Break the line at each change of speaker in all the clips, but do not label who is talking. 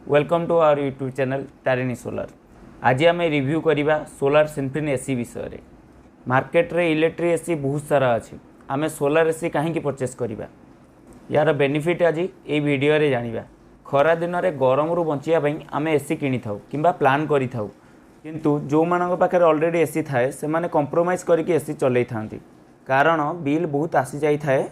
Welcome to our YouTube channel Tarini solar. ଆଜି ଆମେ review କରିବା ସୋଲାର ସିନଫିନ୍ ଏସି ବିଷୟରେ। ମାର୍କେଟରେ ଇଲେକ୍ଟ୍ରିକ୍ ଏସି ବହୁତ ସାରା ଅଛି। ଆମେ ସୋଲାର ଏସି କାହିଁକି ପରଚେସ୍ କରିବା, ୟାର ବେନିଫିଟ୍ ଆଜି ଏଇ ଭିଡ଼ିଓରେ ଜାଣିବା। ଖରା ଦିନରେ ଗରମରୁ ବଞ୍ଚିବା ପାଇଁ ଆମେ ଏସି କିଣିଥାଉ କିମ୍ବା ପ୍ଲାନ୍ କରିଥାଉ। କିନ୍ତୁ ଯେଉଁମାନଙ୍କ ପାଖରେ ଅଲରେଡ଼ି ଏସି ଥାଏ, ସେମାନେ କମ୍ପ୍ରୋମାଇଜ୍ କରିକି ଏସି ଚଲେଇଥାନ୍ତି, କାରଣ ବିଲ୍ ବହୁତ ଆସିଯାଇଥାଏ।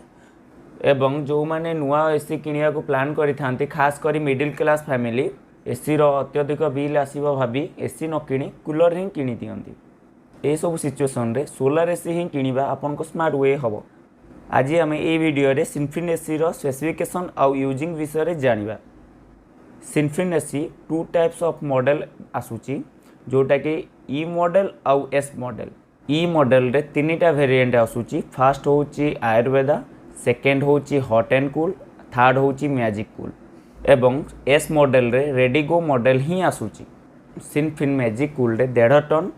ଏବଂ ଯେଉଁମାନେ ନୂଆ ଏସି କିଣିବାକୁ ପ୍ଲାନ୍ କରିଥାନ୍ତି, ଖାସ୍ କରି ମିଡ଼ିଲ୍ କ୍ଲାସ୍ ଫ୍ୟାମିଲି, ଏସିର ଅତ୍ୟଧିକ ବିଲ୍ ଆସିବ ଭାବି ଏସି ନ କିଣି କୁଲର୍ ହିଁ କିଣି ଦିଅନ୍ତି। ଏସବୁ ସିଚୁଏସନ୍ରେ ସୋଲାର ଏସି ହିଁ କିଣିବା ଆପଣଙ୍କ ସ୍ମାର୍ଟ we ହେବ। ଆଜି ଆମେ ଏଇ ଭିଡ଼ିଓରେ ସିନଫିନ୍ ଏସିର ସ୍ପେସିଫିକେସନ୍ ଆଉ ୟୁଜିଂ ବିଷୟରେ ଜାଣିବା। ସିନଫିନ୍ AC two types of model ଆସୁଛି, ଯେଉଁଟାକି ଇ ମଡ଼େଲ୍ ଆଉ ଏସ୍ ମଡ଼େଲ୍। ଇ ମଡ଼େଲ୍ରେ ତିନିଟା ଭେରିଏଣ୍ଟ ଆସୁଛି। ଫାର୍ଷ୍ଟ ହେଉଛି ଆୟୁର୍ବେଦା, ସେକେଣ୍ଡ ହେଉଛି ହଟ୍ ଆଣ୍ଡ କୁଲ୍, ଥାର୍ଡ଼ ହେଉଛି ମ୍ୟାଜିକ୍ କୁଲ୍। ଏବଂ ଏସ୍ ମଡ଼େଲ୍ରେ ରେଡ଼ିଗୋ ମଡ଼େଲ୍ ହିଁ ଆସୁଛି। ସିନଫିନ୍ ମ୍ୟାଜିକ୍ କୁଲ୍ରେ 1.5 ଟନ୍,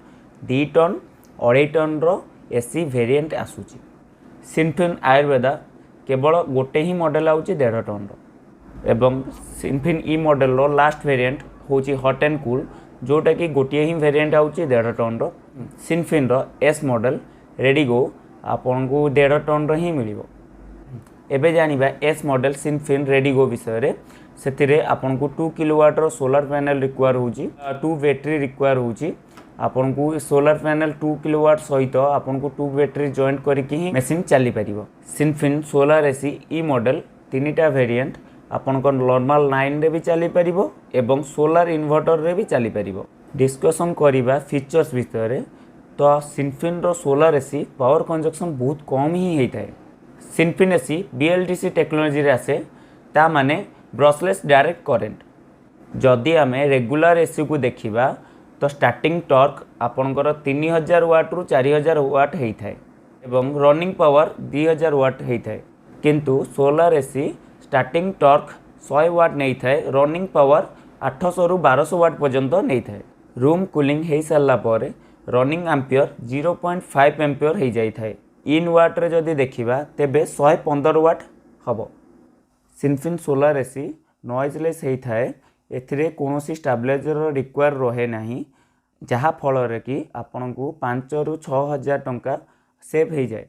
2 ଟନ୍, 2.5 ଟନ୍ର ଏସି ଭେରିଏଣ୍ଟ ଆସୁଛି। ସିନଫିନ୍ ଆୟୁର୍ବେଦା କେବଳ ଗୋଟେ ହିଁ ମଡ଼େଲ୍ ଆସୁଛି 1.5 ଟନ୍ର। ଏବଂ ସିନଫିନ୍ ଇ ମଡ଼େଲ୍ର ଲାଷ୍ଟ ଭେରିଏଣ୍ଟ ହେଉଛି ହଟ୍ ଆଣ୍ଡ କୁଲ୍, ଯେଉଁଟାକି ଗୋଟିଏ ହିଁ ଭେରିଏଣ୍ଟ ଆସୁଛି 1.5 ଟନ୍ର। ସିନଫିନ୍ର ଏସ୍ ମଡ଼େଲ୍ ରେଡ଼ିଗୋ ଆପଣଙ୍କୁ 1.5 ଟନ୍ର ହିଁ ମିଳିବ। ଏବେ ଜାଣିବା ଏସ୍ ମଡ଼େଲ୍ ସିନଫିନ୍ ରେଡ଼ିଗୋ ବିଷୟରେ। ସେଥିରେ ଆପଣଙ୍କୁ 2 କିଲୋୱାଟ୍ର ସୋଲାର ପ୍ୟାନେଲ୍ ରିକ୍ୱାର ହେଉଛି, ଟୁ ବ୍ୟାଟେରୀ ରିକ୍ୱାର ହେଉଛି। ଆପଣଙ୍କୁ ସୋଲାର ପ୍ୟାନେଲ୍ 2 କିଲୋୱାଟ୍ ସହିତ ଆପଣଙ୍କୁ ଟୁ ବ୍ୟାଟେରୀ ଜଏଣ୍ଟ କରିକି ହିଁ ମେସିନ୍ ଚାଲିପାରିବ। ସିନଫିନ୍ ସୋଲାର ଏସି ଇ ମଡ଼େଲ୍ ତିନିଟା ଭେରିଏଣ୍ଟ ଆପଣଙ୍କ ନର୍ମାଲ୍ ଲାଇନ୍ରେ ବି ଚାଲିପାରିବ ଏବଂ ସୋଲାର ଇନଭର୍ଟରରେ ବି ଚାଲିପାରିବ। ଡିସ୍କସନ୍ କରିବା ଫିଚର୍ସ ବିଷୟରେ ତ ସିନଫିନ୍ର ସୋଲାର ଏସି ପାୱାର କନଜମ୍ପସନ୍ ବହୁତ କମ୍ ହିଁ ହେଇଥାଏ। ସିନଫିନ୍ ଏସି ବିଏଲ୍ଡିସି ଟେକ୍ନୋଲୋଜିରେ ଆସେ, ତା ମାନେ ବ୍ରସଲେସ୍ ଡାଇରେକ୍ଟ କରେଣ୍ଟ। ଯଦି ଆମେ ରେଗୁଲାର ଏସିକୁ ଦେଖିବା ତ ଷ୍ଟାର୍ଟିଂ ଟର୍କ ଆପଣଙ୍କର 3000 ୱାଟ୍ରୁ 4000 ୱାଟ୍ ହେଇଥାଏ ଏବଂ ରନିଂ ପାୱାର 2000 ୱାଟ୍ ହେଇଥାଏ। କିନ୍ତୁ solar AC starting torque 100 watt ନେଇଥାଏ, ରନିଂ ପାୱାର 800ରୁ 1200 ୱାଟ୍ ପର୍ଯ୍ୟନ୍ତ ନେଇଥାଏ। ରୁମ୍ କୁଲିଂ ହେଇସାରିଲା ପରେ ରନିଂ ଆମ୍ପିୟର 0.5 ଆମ୍ପିୟର ହେଇଯାଇଥାଏ। ଇନ୍ ୱାଟ୍ରେ ଯଦି ଦେଖିବା ତେବେ 115 ୱାଟ୍ ହେବ। ସିନଫିନ୍ ସୋଲାର ଏସି ନଏଜଲେସ୍ ହେଇଥାଏ। ଏଥିରେ କୌଣସି ଷ୍ଟାବିଲାଇଜର ରିକ୍ୱାର ରହେ ନାହିଁ, ଯାହାଫଳରେ କି ଆପଣଙ୍କୁ 5ରୁ 6 ହଜାର ଟଙ୍କା ସେଭ୍ ହେଇଯାଏ।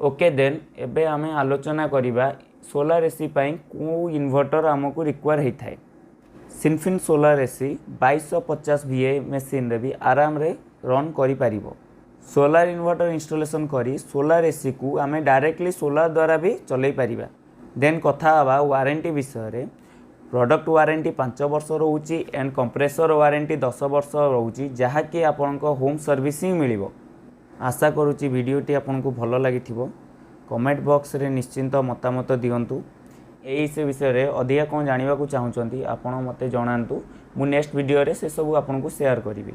ଓକେ ଦେନ୍, ଏବେ ଆମେ ଆଲୋଚନା କରିବା ସୋଲାର ଏସି ପାଇଁ କେଉଁ ଇନଭର୍ଟର ଆମକୁ ରିକ୍ୱାର ହେଇଥାଏ। ସିନଫିନ୍ ସୋଲାର ଏସି 2250 ଭିଏ ମେସିନ୍ରେ ବି ଆରାମରେ ରନ୍ କରିପାରିବ। ସୋଲାର ଇନଭର୍ଟର ଇନଷ୍ଟଲେସନ୍ କରି ସୋଲାର ଏସିକୁ ଆମେ ଡାଇରେକ୍ଟଲି ସୋଲାର ଦ୍ୱାରା ବି ଚଲେଇ ପାରିବା। ଦେନ୍ କଥା ହେବା ୱାରେଣ୍ଟି ବିଷୟରେ। ପ୍ରଡ଼କ୍ଟ ୱାରେଣ୍ଟି 5 ବର୍ଷ ରହୁଛି ଆଣ୍ଡ କମ୍ପ୍ରେସର ୱାରେଣ୍ଟି 10 ବର୍ଷ ରହୁଛି, ଯାହାକି ଆପଣଙ୍କ ହୋମ୍ ସର୍ଭିସ୍ ହିଁ ମିଳିବ। ଆଶା କରୁଛି ଭିଡ଼ିଓଟି ଆପଣଙ୍କୁ ଭଲ ଲାଗିଥିବ। କମେଣ୍ଟ ବକ୍ସରେ ନିଶ୍ଚିନ୍ତ ମତାମତ ଦିଅନ୍ତୁ। ଏଇ ସେ ବିଷୟରେ ଅଧିକା କ'ଣ ଜାଣିବାକୁ ଚାହୁଁଛନ୍ତି, ଆପଣ ମୋତେ ଜଣାନ୍ତୁ। ମୁଁ ନେକ୍ସଟ ଭିଡ଼ିଓରେ ସେସବୁ ଆପଣଙ୍କୁ ସେୟାର କରିବି।